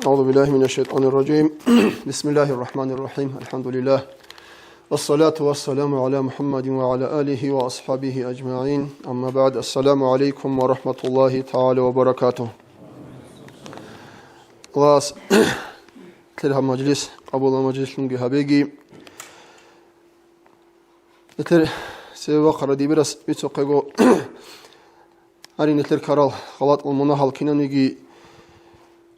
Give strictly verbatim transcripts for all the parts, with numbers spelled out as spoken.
أعوذ بالله من الشيطان الرجيم. بسم الله الرحمن الرحيم. الحمد لله. والصلاة والسلام على محمد وعلى آله وأصحابه أجمعين. أما بعد. السلام عليكم ورحمة الله تعالى وبركاته. Вас лъир гьаб мажлис, къабула мажлислъунги гьабеги. Нилъер цеве вахъарав дибирас бицухъего, гьарин нилъер ккарал гъалатӀал мунагьал кинавниги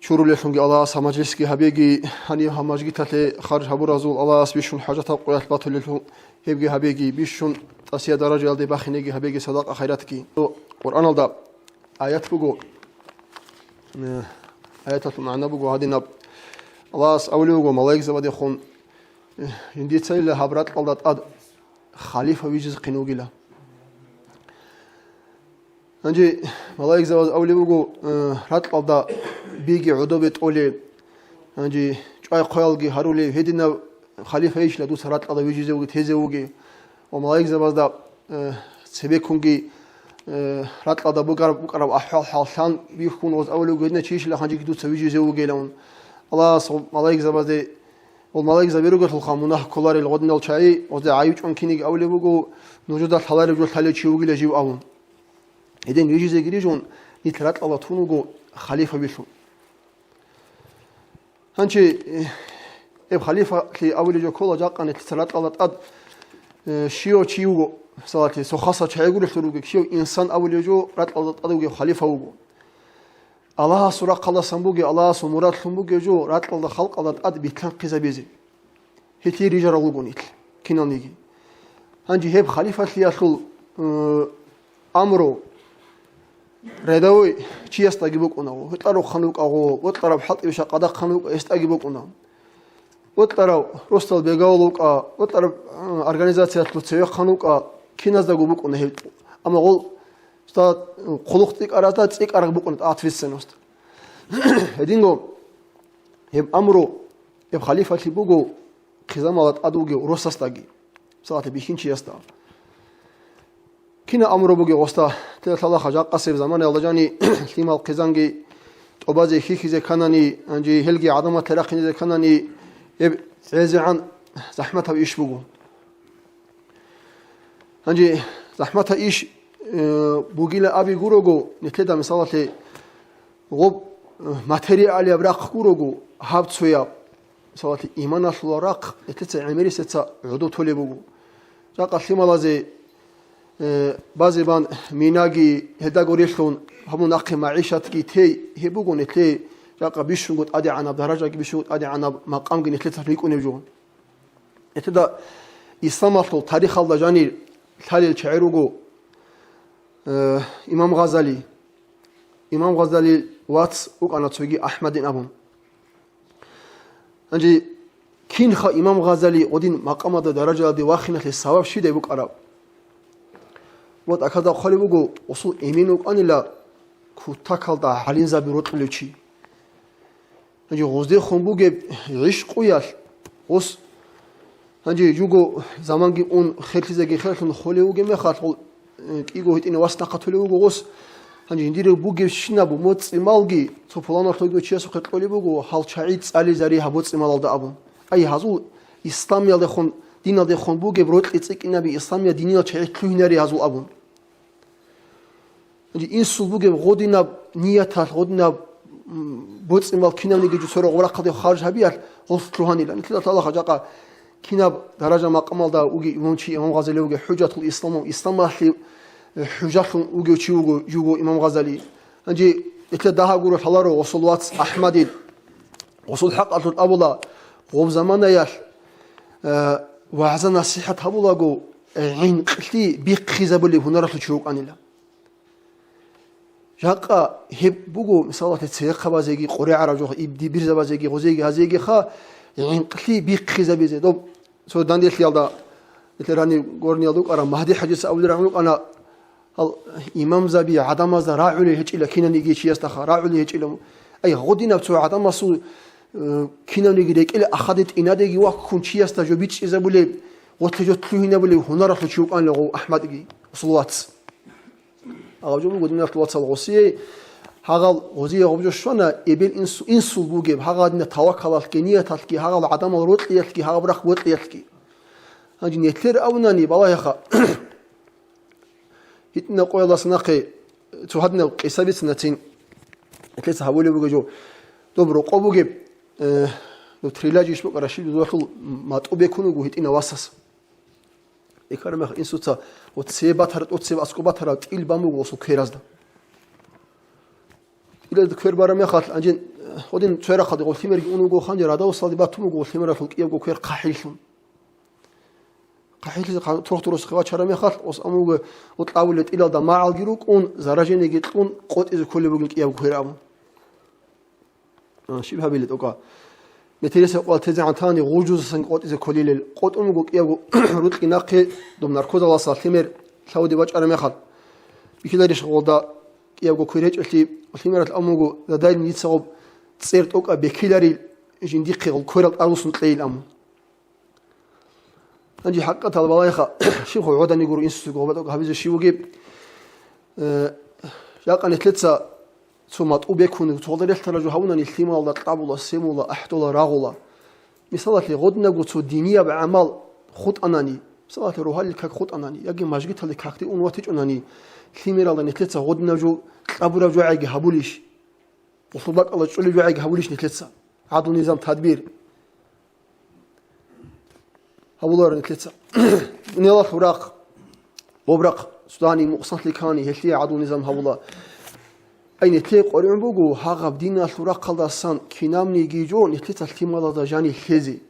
чурулелъунги Аллагьас гьаб мажлисги гьабеги, гьанив гьаб мажгиталъе харж гьабуразул Аллагьас бищун хӀажатаб къоялъ батулелъул гьебги гьабеги, бищун тӀасияб даражаялде бахинеги гьабеги садакъа-хайратги. Къуръаналда аят буго, э, аяталъул магӀна буго гьадинаб: Аллагьас абулев вуго малаикзабадехун, э, жиндицайила гьаб ракьалда тӀад халифа вижизехъин вугила. Гьанже малаикзабаз абулеб буго, э, ракьалда биги гӀодобе тӀолеб, гьанже чӀвай-хъваялги гьарулеб, гьединав халифа ищила дуца ракьалда вижизе вугев, тезе вугев. Ва малаикзабазда, э, цебеккунги, э, ракьалда бугар-, букӀараб ахӀвал-хӀал лъан бихьун, гъоз абулеб буго, гьединав чи ищила гьанжеги дуца вижизе вугилан. Аллагьас гъо-, малаикзабазде, гъол малаикзаби ругелъулха мунагь кколарел гъодинал чагӀи, гъозда гӀайиб чӀван кинеги абулеб буго, нужеда лъалареб жо лъалев чи вугила жив абун. Гьедин вижизеги рижун, нилъ ракьалда тун вуго халифабилъун. Гьанчи, э, гьеб халифалъи абулеб жо ккола жакъа нилъеца ракьалда тӀад, э, щивав чи вуго, мисалалъе, цо хасал чагӀи гурелъул ругел, щив инсан абулев жо ракьалда тӀад вугев халифа вуго. Аллагьасул рахъалдасан бугев, Аллагьасул мурадлъун бугев жо ракьалда халкъалда тӀад битлъанхъизабизе. Гьелъие рижарал руго нилъ киналниги. Гьанже гьеб халифалъиялъул, э, амру рядовой чиясдаги букӀунаго, гьоркьарухъан вукӀаго, бокьараб хӀалтӀияб шакъадахъан вукӀа, гьесдаги букӀуна. Бокьарав росдал бегавул вукӀа, бокьараб, э, организациялъул цевехъан вукӀа, киназдаго букӀуна гьеб. Амма гъол ста-, хъулухъ цӀикӀкӀаразда цӀикӀкӀараб букӀуна, ответственность. Гьединго гьеб амру, гьеб халифалъи буго хъизамалда тӀад вугев росасдаги, мисалалъе, бихьинчиясда. Кинаб амру бугеб гъосда? Тела лъалаха жакъасеб заманаялда жани лъимал хъизанги тӀобазе хьихьизе кканани, гьанже гьелги гӀадаматлъи рахъине кканани, гьеб гӀезегӀан захӀматаб иш буго. Гьанже захӀматаб иш, э, бугила аби гурого, нилъеда, мисалалъе, гъоб, э, материалияб рахъ гурого, гьаб цояб, мисалалъе, иманалъула рахъ, нилъеца гӀемерисеца гӀодов толеб буго. Жакъа лъималазе, э, базе бан минаги гьелдаго релълъун, гьабун нахъе магӀишатги тей, гьеб буго нилъее жакъа бищунго тӀадегӀанаб даражаги, бищунго тӀадегӀанаб макъамги нилъеца рикӀкӀунеб жо. Гьелда исламалъул тарихалда жанир лъалел чагӀи руго, э, имам Гъазали. Имам Гъазалил вац вукӀана цоги АхӀмадин абун. Гьанже кинха имам Гъазали гъодин макъамалда даражаялде вахиналъе сабаб щибдай букӀараб? Ва тӀахьазда хъвалеб буго, гъосул эмен вукӀанила кутакалда гӀалимзаби рокьулев чи. Гьанже гъоздехун бугеб гӀишкъуялъ гъос, гьанже жуго заманги ун херлъизеги херлъун холев вугеб мехалъ, гъол, э, кӀиго гьитӀине вас нахъатулев вуго гъос. Гьанже жиндир бугебщинаб моцӀи-малги цо пуланалъувго чиясухъе кьолеб буго, гьал чагӀи цӀализари гьаб боцӀи-малалда абун. Ай, гьазул исламиялдехун, диналдехун бугеб рокьи цӀикӀкӀинаби исламиял диниял чагӀи лъугьинари гьазул абун. Инсул бугеб гъодинаб нияталъ, гъодинаб, м, боцӀи-мал кинавниги жо цо рахъалде харж гьабиялъ гъос лъугьанила. Нилъеда лъалаха жакъа кинаб даража-макъамалда вугев имам чи, имам Гъазали вугев хӀужатул исламу, исламалъе, э, хӀужалъун вугев чи вуго, вуго имам Гъазали. Гьанже нилъеда дагьаб гуро лъаларо гъосул вац АхӀмадил. Гъосул хӀакъалъулъ абула, гъоб заманаялъ, э, вагӀза-насихӀат гьабулаго, э, гӀинкълъи бихъизабулеб гьунаралъул чи вукӀанила. Жакъа гьеб буго, мисалалъе, церехъабазеги къоригӀараб жо, ибди бирзабазеги, гъозеги, гьазегиха гӀинкълъи бихъизабизе. Доб цо данделъиялда, нилъер гьанив Горниялда вукӀарав Магьди-хӀажица абулеб рагӀун вукӀана, гьал имамзаби гӀадамазда рагӀулел гьечӀила, кинавниги чиясдаха рагӀулел гьечӀила. Ай, гъодинаб цо гӀадамасул, э, кинавниги рекӀел ахадин тӀинадеги вахъун чиясда жо бичӀчӀизабулеб, гъотлъе жо лъугьинабулеб гьунаралъул чи вукӀанила гъов АхӀмадги, гъосул вац. Гьав жо буго, диналъул вацал, гъосие Гьагъал гъозие гъоб жо щвана, эбел инсу-, инсул бугеб, гьагъадина тавакалалъги, нияталъги, гьагъал гӀадамал рокьиялъги, гьагъаб рахъ бокьиялъги. Гьанже нилъер абунани, балагьеха, гьитӀина къоялас нахъе цо гьадинаб къиса бицинацин, нилъеца гьабулеб бугеб жо, доб рокъо бугеб, э, доб трилажи иш букӀара, щиб дузалъул матӀу бекун вуго гьитӀина васас. Экарамех инсуца, вот, цебе батара, тӀоцебе аскӀоб батараб тӀил бан буго гъосул кверазда. Илалда квер бараб мехалъ, гьанже, э, гьодин цоярахъалде гъолъимерги ун вуго, гьанже радавусалде батун буго гъолъимералъул кӀиябго квер хъахӀиллъун. ХъахӀиллъи ха-, турх-турус хъивачараб мехалъ, ос амуго, вот, кьабулеб тӀилалда магӀалги рукӀун, заражениеги кьун, къотӀизе кколеб бугин кӀиябго квер абун. А, щиб гьабилеб тӀокӀаб? Метериясеб къоялъ тезегӀан тани гъужузасан къотӀизе кколилел, къотӀун буго кӀиябго рукьи нахъе, доб наркозалдаса лъимер лъавде бачӀараб мехалъ. Бихьиларищ гъолда кӀиябго квер гьечӀолъи, лъимералъ абун буго, задай дица гъоб цӀер тӀокӀаб бекиларил, жиндихъе гъол кверал тӀадвуссун кьейил абун. Гьанже хӀакъатал балагьеха, щиб хъу гӀодани гуро инсуца гъоба тӀокӀаб гьабизе щиб бугеб? Э, жакъа нилъеца цо матӀу бекун, цогъда релълъараб жо гьабунани, лъималда кьабула, семула, ахӀдола, рагъула. Мисалалъе, гъодинабго цо динияб гӀамал хутӀанани, мисалалъе, рогьалил как хутӀанани яги мажгиталде какде ун ватичӀунани, лъимералда нилъеца гъодинаб жо кьабураб жогӀиги гьабулищ? Гъулъул бакӀалда чӀолеб жогӀиги гьабулищ нилъеца? ГӀадлу-низам, тадбир гьабуларо нилъеца. Дуниялалъул рахъ, гъоб рахъ, Судани, Мукъсанлъи ккани, гьелъие гӀадлу-низам гьабула. Ай, нилъее къваригӀун буго, гьагъаб диналъул рахъалдасан кинабниги жо нилъеца лъималазда жанир лъезе.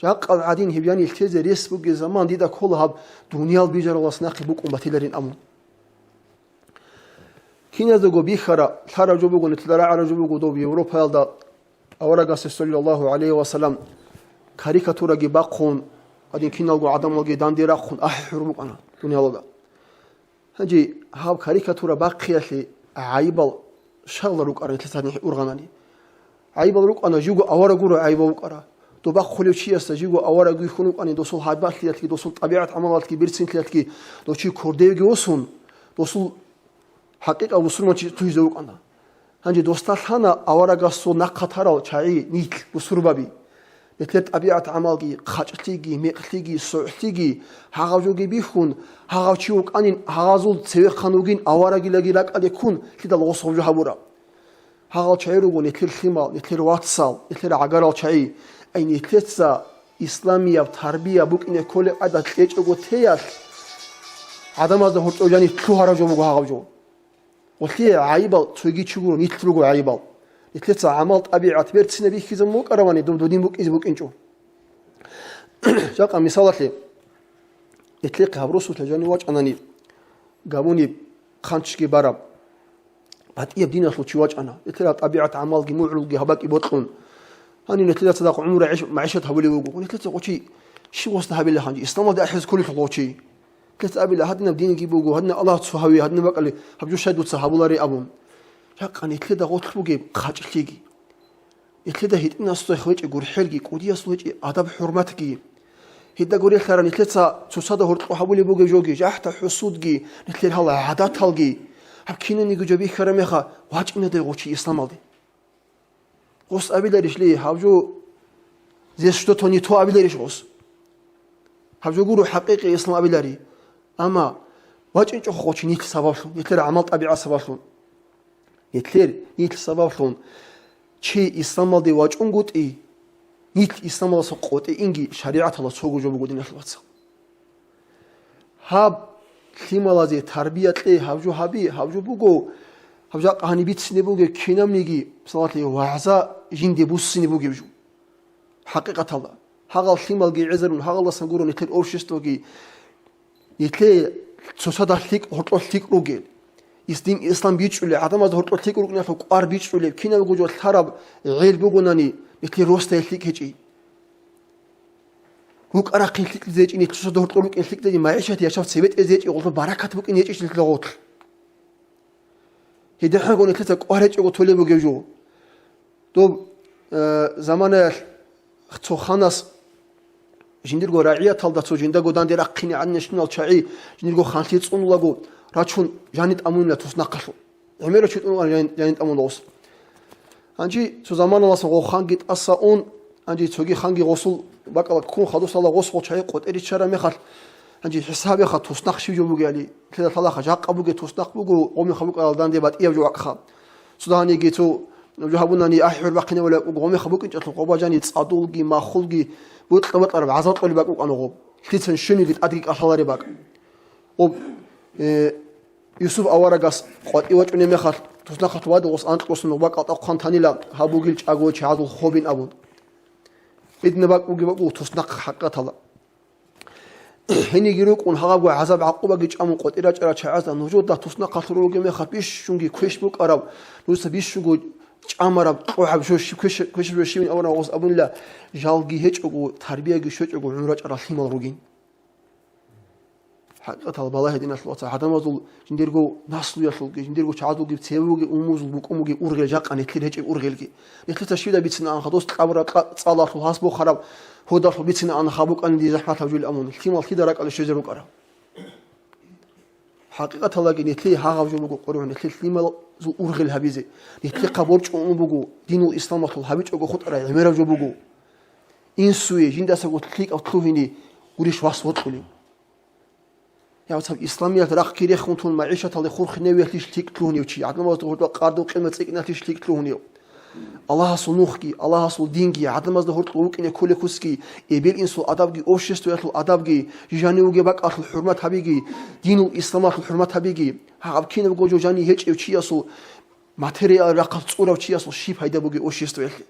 Жакъал гӀадин гьеб жанир лъезе рес бугеб заман дида ккола гьаб дуниял бижаралдаса нахъе букӀун батиларин абун. Киназдаго бихьараб, лъараб жо буго, нилъеда рагӀараб жо буго доб Европаялда аварагасде, саллаллагьу гӀалайгьи ва саллам, карикатураги бахъун, гьадин киналго гӀадамалги данде рахъун ахӀи-хӀур букӀана дуниялалда. Гьанже гьаб карикатура бахъиялъе гӀайибал щайила рукӀарал нилъеца гьанихӀ ургъанани? ГӀайибал рукӀана, живго авараг гуро гӀайибал букӀара. Доб бахъулев чиясда живго авараг вихьун вукӀани, досул гьабиялъиялъги, досул тӀабигӀат-гӀамалалъги, берцинлъиялъги дов чи кордейги восун, досул хӀакъикъав бусурманчи лъугьизе вукӀана. Гьанже досда лъана аварагасул нахъа тарал чагӀи, нилъ, бусурбаби. Нилъер тӀабигӀат-гӀамалги, хъачӀлъиги, мекълъиги, согӀлъиги, гьагъав жоги бихьун, гьагъав чи вукӀанин, гьагъазул цевехъан вугин аварагилаги ракӀалде ккун, лъидал гъосул жо гьабураб. Гьагъал чагӀи руго нилъер лъимал, нилъер вацал, нилъер гӀагарал чагӀи. Ай, нилъеца исламияб тарбия букӀине кколеб къайда кьечӀого теялъ, гӀадамазда гьоркьов жанир лъугьараб жо буго гьагъаб жо. Гъолъие гӀайибал цоги чи гуро, нилъ руго гӀайибал. Нилъеца гӀамал-тӀабигӀат берцинаб бихьизабун букӀаравани, доб дудин букӀизе букӀинчӀо. Жакъа мисалалъе, нилъехъе гьаб росулъа жанив вачӀанани, габуниб хъанчги бараб, батӀияб диналъул чи вачӀана. Нилъерал тӀабигӀат-гӀамалги, мугӀрулги гьаб бакӀи бокьун. Гьанив нилъеда цадахъ гӀумру гӀиш-, магӀишат гьабулев вуго. Нилъеца гъов чи щиб гъосда гьабила гьанже? Исламалде ахӀизе кколелъул гъов чи. Нилъеца абила, гьадинаб динги буго, гьадинаб Аллагь цо гьаве, гьадинаб бакӀалде гьаб жо щай дуца гьабуларей абун. Жакъа нилъеда гъорлъ бугеб хъачӀлъиги. Нилъеда гьитӀинасухъе гьечӀеб гурхӀелги, кӀудиясухъе гьечӀеб адаб-хӀурматги. Гьединго релълъараб нилъеца цоцазда гьоркьоб гьабулеб бугеб жоги, жахӀда-хӀусудги, нилъер гьал гӀадаталги. Гьаб кинабниги жо бихьараб мехалъ, вачӀинадай гъов чи исламалде. Гъос абиларищ ле, гьаб жо здесь что-то не то абиларищ гъос? Гьаб жо гуро хӀакъикъи ислам абилари. Амма вачӀинчӀо гъов чи нилъ сабаблъун, нилъер гӀамал-тӀабигӀат сабаблъун. Нилъер, нилъ сабаблъун чи исламалде вачӀунгутӀи, нилъ исламалдаса къотӀи инги шаригӀаталда цого жо буго, диналъул вацал. Гьаб лъималазе тарбия кье, гьаб жо гьаби, гьаб жо буго, гьаб жакъа гьаниб бицине бугеб кинабниги, мисалалъе, вагӀза жинде буссине бугеб жо. ХӀакъикъаталда, гьагъал лъималги гӀезарун, гьагъалдасан гуро нилъер обществоги, нилъее цоцазда лъикӀ, гьоркьоб лъикӀ ругел. Ис дин ислам бичӀчӀулел, гӀадамазда гьоркьоб лъикӀ рукӀиналъул кӀвар бичӀчӀулеб, кинабго жо лъараб гӀел бугонани, нилъее росдае лъикӀ гьечӀи. РукӀа-рахъин лъикӀлъизе гьечӀи, нилъ цоцазда гьоркьоб рукӀин лъикӀлъизе, магӀишат яшав цебетӀезе гьечӀи, гъолъул баракат букӀин гьечӀищ нилъ гъолъ. ГьединхӀего нилъеца кӀвар гьечӀого толеб бугеб жо. Доб, э, заманаялъ цо ханас жиндирго рагӀияталда цо жиндаго данде рахъине гӀадинащинал чагӀи жиндирго ханлъи цӀунулаго рачун, жани тӀамунила туснахъалъур. ГӀемерав чи тӀун жан-, жанин тӀамун гъос. Гьанже цо заманаласа гъо ханги тӀаса ун, гьанже цоги ханги гъосул бакӀала ккун хадусала гъос гъо чагӀи къотӀи риччараб мехалъ, гьанже хӀисабеха туснахъ щиб жо бугеали, лъида лъалаха жакъа буге туснахъ буго, гъомеха букӀарал данде батӀияб жо вакӀха. Цо дагьаниги цо жо гьабунани ахӀи гӀур бахъинавулеб буго, гъомеха букӀинчӀелъул къоба жани цӀадулги, махулги, бутӀа-бутӀараб гӀазаб кьолеб бакӀ букӀана гъоб. Лъицан щуниги тӀадги кӀалъалареб бакӀ. Гъоб, э, Юсуп аварагас къватӀив вачӀунеб мехалъ, туснахъалъ вадигъус анкьгъусан нугба кӀалтӀа хъван танила гьаб бугил чӀаго чагӀазул хобин абун. Гьединаб бакӀ бугеб буго туснахъ хӀакъикъатала. Гьениги рукӀун гьагъабго гӀазаб-гӀакъубаги чӀамун къватӀир рачӀарал чагӀазда нужеда туснахъалъур ругеб мехалъ бищунги квеш букӀараб, нужеца бищунго чӀамараб, кьогӀаб жо щиб квеш-, квешаб жо щибин аварагас абунила, жалги гьечӀого, тарбияги щвечӀого гӀун рачӀарал лъимал ругин. ХӀакъикъатал балагье, диналъул вацал, гӀадамазул жиндирго наслуялъулги, жиндирго чагӀазулги цеве бугеб умумузул букӀун бугеб ургъел жакъа нилъер гьечӀеб ургъелги. Нилъеца щибаб бицинаан хадус кьабураб кьа-, цӀалалъул гьас бухараб гьудалъул бицинаан гьаб букӀанин дие захӀмалъаб жул амун. Лъимал лъида ракӀалде щвезе рукӀараб? ХӀакъикъаталаги нилъее гьагъаб жо буго къоригӀун, нилъер лъималазул ургъел гьабизе. Нилъехъа борчӀун буго динул исламалъул гьабичӀого хутӀарай гӀемераб жо буго. Инсуе жиндасаго лъикӀав лъугьине гурищ вас вокьулев? Я, вацал, исламият рахъги рехун тун, магӀишаталде хурхиневиялъищ лъикӀ лъугьунев чи, гӀадамазда гьоркьоб къарду къимат цӀикӀкӀиналъищ лъикӀ лъугьунев? Аллагьасул нухги, Аллагьасул динги, гӀадамазда гьоркьоб вукӀине кколеб куцги, эбел-инсул адабги, обществоялъул адабги, жо жанивги бакӀалъул хӀурмат гьабиги, динул исламалъул хӀурмат гьабиги, гьаб кинабго жо жани гьечӀев чиясул, материал рахъалъ цӀурав чиясул щиб пайда бугеб обществоялъе?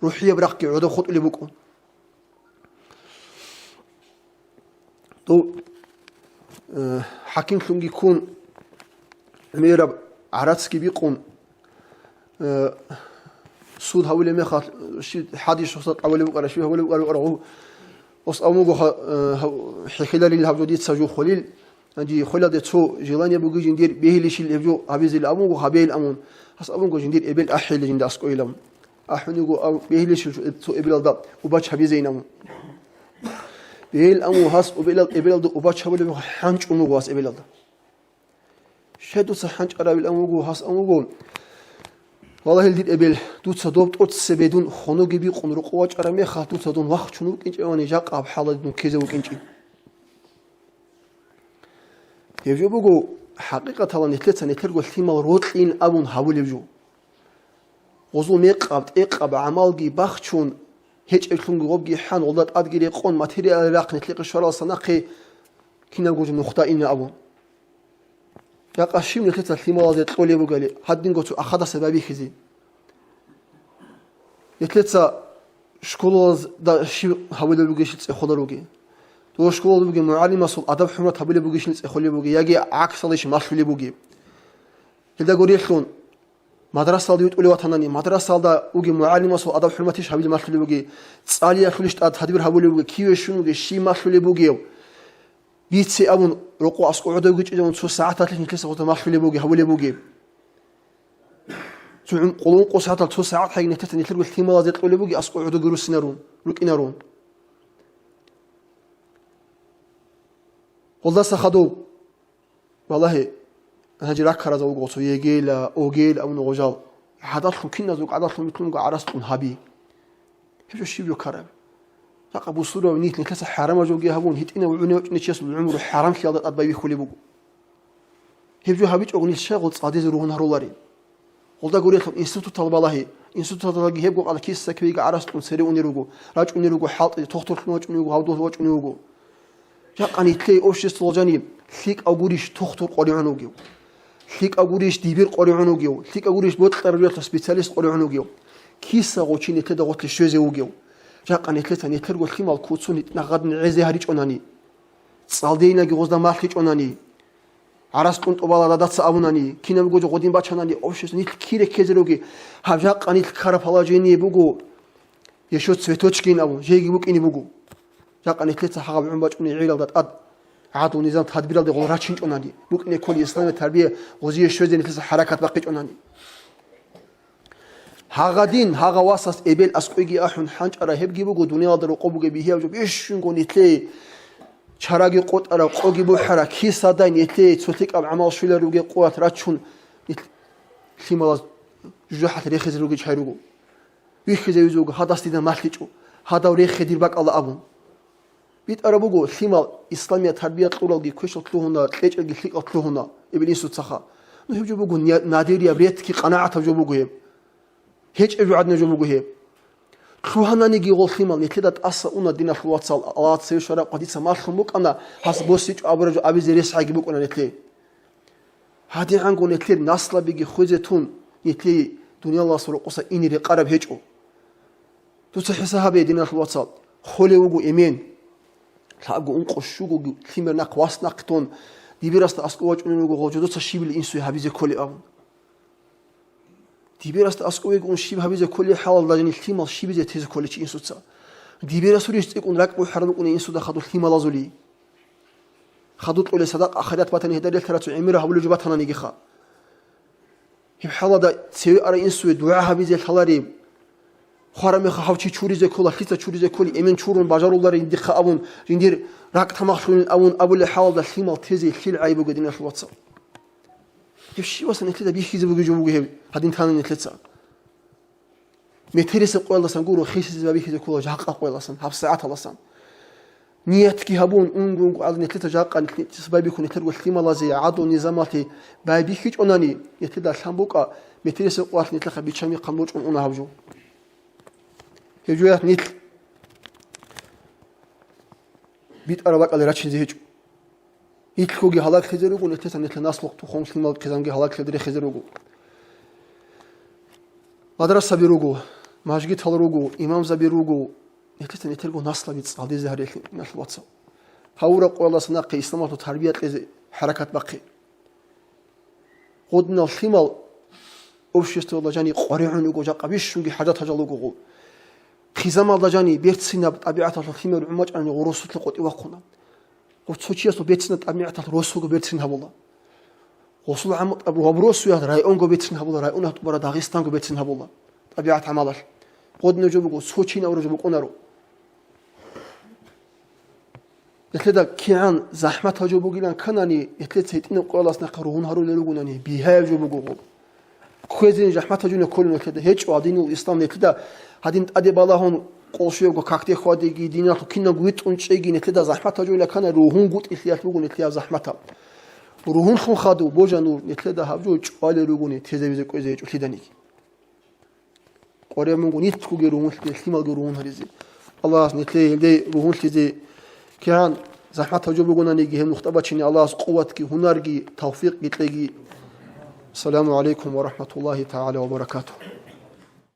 РухӀияб рахъги гӀодов хутӀулеб букӀун. Дов, э, хӀакимлъунги ккун, гӀемераб гӀарацги бикъун, э, суд гьавулеб мехалъ, щи-, хӀадис гьосда къавулеб букӀара, щиб гьавулеб букӀара, букӀара гъу-, гьос абун буго, ха-, э, гьав-, хӀехьеларил гьаб жо дица жо холил, Гьанже холелде цо желание бугей жиндир бегьилищил гьеб жо гьабизел абун буго, гьабейил амун. Гьас абун буго жиндир эбел ахӀейила жинда аскӀойил амун. АхӀун йиго аб-, бегьилищил цо эбелалда убач гьабизейин амун. Бегьил амун гьас убелал-, эбелалда убач гьабулеб хӀанчӀун вуго гьас эбелалда. Щай дуца хӀанчӀаравил амун вуго, гьас амун вуго: «Валагьил, дир эбел, дуца доб тӀоцебе дун хонуги бикъун рокъов вачӀараб мехалъ, дуца дун вахчун вукӀинчӀевани, жакъа гьаб хӀалалде дун ккезе вукӀинчӀин». Гьеб жо буго, хӀакъикъаталда нилъеца нилъерго лъимал рокьин абун гьабулеб жо. Гъозул мекъаб, тӀекъаб гӀамалги бахчун, гьечӀеблъунги гъобги хӀан, гъолда тӀадги рекъон, материалалъе рахъ нилъехъе щваралдаса нахъе кинабго жо нухда ина абун. Жакъа щиб нилъеца лъималазе кьолеб бугали, гьадинго цо ахадаса байбихьизе. Нилъеца школалазда щиб гьабулеб бугищил цӀехолел ругел. Дов школалда бугеб мугӀалимасул адаб-хӀурмат гьабулеб бугищил цӀехолел бугел, яги гӀаксалищ малъулеб бугеб. Гьелдаго релълъун, мадрасалде витӀулев ватанани, мадрасалда вугев мугӀалимасул адаб-хӀурматищ гьабил малъулеб бугеб, цӀалиялъулищ тӀад тадбир гьабулеб бугеб, киве щун вугев, щиб малъулеб бугев? Бице абун, рокъо аскӀов гӀодов гьечӀезавун цо сагӀаталъе нилъеца гъода малъулеб бугеб, гьабулеб бугеб. Цо гӀун-, къоло-ункъо сагӀатал цо сагӀат гьайги нилъеца нилъерго лъималазе кьолеб бугеб, аскӀов гӀодовги руссинарун, рукӀинарун. Гъолдаса хадуб, валлагьи, гьанже раккаразул руго цо ЕГЭ-ла, ОГЭ-ла абун гъожал. ГӀадаллъун киназул гӀадаллъун витлъунго гӀарац кьун гьаби. Гьеб жо щиб жо ккараб? Жакъа бусурбаб нилъ нилъеца хӀарамаб жоги гьабун, гьитӀинав гӀунев вачӀунев чиясул гӀумру хӀарамлъиялда тӀад байбихьулеб буго. Гьеб жо гьабичӀого нилъ щай гъол цӀадезе ругьун гьаруларин? Гъолда гурелъул институтал балагьи, институталдаги гьебго къала киса квейги гӀарац кьун цере унел руго, рачӀунел руго хӀалтӀи, тохтурлъун вачӀунев вуго, гьавдулъ вачӀунев вуго. Жакъа нилъее обществоялъ жаниб лъикӀав гурищ тохтур къваригӀун вугев, лъикӀав гурищ дибир къваригӀун вугев, лъикӀав гурищ бокьараб жоялъул специалист къваригӀун вугев? Киса гъов чи нилъеда гъорлъе щвезе вугев? Жакъа нилъеца нилъерго лъимал куцун гьитӀинаб гъадин гӀезе гьаричӀонани, цӀалдейинаги гъозда малъичӀонани, гӀарац кьун тӀубала дадаца абунани, кинабго жо гъодин бачанани, общество нилъ кире ккезе ругел, гьаб жакъа нилъ ккараб положение буго, ещё цветочкин абун, жеги букӀине буго. Жакъа нилъеца гьагъаб гӀун бачӀунеб гӀелалда тӀад гӀадлу-низам тадбиралде гъол рачинчӀонани, букӀине кколи исламияб тарбия гъозие щвезе нилъеца хӀаракат бахъичӀонани. Гьагъа дин, гьагъа васас эбел аскӀойги ахӀун хӀанчӀараб гьебги буго, дуниялалда рокъоб бугеб бихьияб жо бищунго нилъее чараги къотӀара, къоги бухӀара, кисадай нилъее цо лъикӀаб гӀамал щвелел ругел къуват рачун, нилъ-, лъималаз жужахӀалъ рехизе ругел чагӀи руго. Вихьизе визе вуго, гьадас дида малъичӀо, гьадав рехе дир бакӀалда абун. БитӀараб буго, лъимал исламияб тарбия кьуралги квешлъ лъугьуна, кьечӀелги лъикӀал лъугьуна, эбел-инсуцаха. Ну, гьеб жо буго ния-, надирияб, ретки къанагӀатаб жо буго гьеб. ГьечӀеб жо гӀадинаб жо буго гьеб. Лъугьананиги гъол лъимал, нилъеда тӀаса уна, диналъул вацал, Аллагьас цеве щвараб къватӀица малъун букӀана, гьас босичӀо абураб жо абизе рес гӀайги букӀана нилъее. ГьадигӀанго нилъер наслабиги хвезе тун, нилъее дуниялалъул рокъоса ине рекъараб гьечӀо. Дуца хӀисаб гьабе, диналъул вацал, холев вуго эмен. Лъабго ункъо щуго лъимер нахъ вас нахъе тун, дибирасда аскӀов вачӀунев вуго гъов жо, дуца щибил инсуе гьабизе кколеб абун. Дибирасда аскӀов вегун щиб гьабизе кколеб хӀалалда, жани лъимал щибизе тезе кколей чи инсуца. Дибирасул рес цӀикӀкӀун ракӀ бухӀараб букӀуна инсуда хадур лъималазули. Хадур кьолел садакъа, ахират батани, гьеда релълъараб цо гӀемер гьабулеб жо батананигиха. Гьеб хӀалалда цеве ара инсуе дугӀа гьабизе лъалареб, хвараб мехалъ гьав чи чуризе ккола, лъица чуризе кколи, эмен чурун бажаруларин дихъа абун, жиндир ракӀ тамахлъунин абун абулеб хӀалалда лъимал тезе лъил гӀайиб буго, диналъул вацал. Гьеб щивасан нилъеда бихьизе бугеб жо буго гьеб, гьадин тана нилъеца. Метерисеб къоялдасан гуро хисизе ва бихьизе ккола жакъа къоялдасан, гьабсагӀаталдасан. Ниятги гьабун, унго-унго гӀадин нилъеца жакъа нилъеца байбихьун нилъерго лъималазе, гӀадул низамалъе байбихьичӀонани, нилъеда лъан букӀа, метерисеб къоялъ нилъехъа биччан михъан борчӀун уна гьаб жо. Гьеб жоялъ нилъ битӀараб бакӀалде рачине гьечӀо. Нилъгоги гьалаглъизе руго, нилъеца нилъер наслухъ тухум лъимал хъизанги гьалаглъизе рехизе руго. Мадрасаби руго, мажгитал руго, имамзаби руго, нилъеца нилъерго наслаби цӀалдизе гьарелъи, диналъул вацал. Гьавураб къоялдаса нахъе исламалъул тарбия кьезе хӀаракат бахъе. Гъодинал лъимал обществоялда жани къваригӀун руго, жакъа бищунги хӀажат гьажал ругого. Хъизамалда жани берцинаб тӀабигӀаталъул лъимер гӀумачӀани гъурусулъе къотӀи вахъуна. Гъур цо чиясул берцинаб тӀабигӀаталъ росулго берцин гьабула. Гъусул гӀаму-, гьаб росуялъ районго берцин гьабула, районал тӀубара Дагъистанго берцин гьабула. ТӀабигӀат гӀамалалъ. Гъодинаб жо буго, цо чи авараг жо букӀунаро. Нилъеда кигӀан захӀматал жо бугилан канани, нилъеца гьитӀинаб къоялдаса нахъе ругьун гьарулел ругонани, бигьаяб жо буго гъоб. Кквезейин захӀматал жо кколин нилъеда гьечӀо, гьадинул ислам нилъеда гьадин тӀаде балагьун къолъ щвего какде хьвадиги, диналъул кинабго витӀун чӀеги, нилъеда захӀматал жо илан кана, ругьунгутӀилъиялъ буго нилъеда захӀматал. Ругьунлъун хадув, божа нур, нилъеда гьаб жо чӀвалел ругони, тезабизе кӀвезе гьечӀо лъиданиги. КъваригӀун буго нилъгоги ругьунлъизе, лъималги ругьун гьаризе. Аллагьас нилъее гьелде ругьунлъизе кигӀан захӀматал жо бугонаниги, гьеб нухда бачине Аллагьас къуватги, гьунарги, тавфикъги кьеги. Ассаламу гӀалайкум ва рахӀматуллагьи тагӀала ва баракатугьу.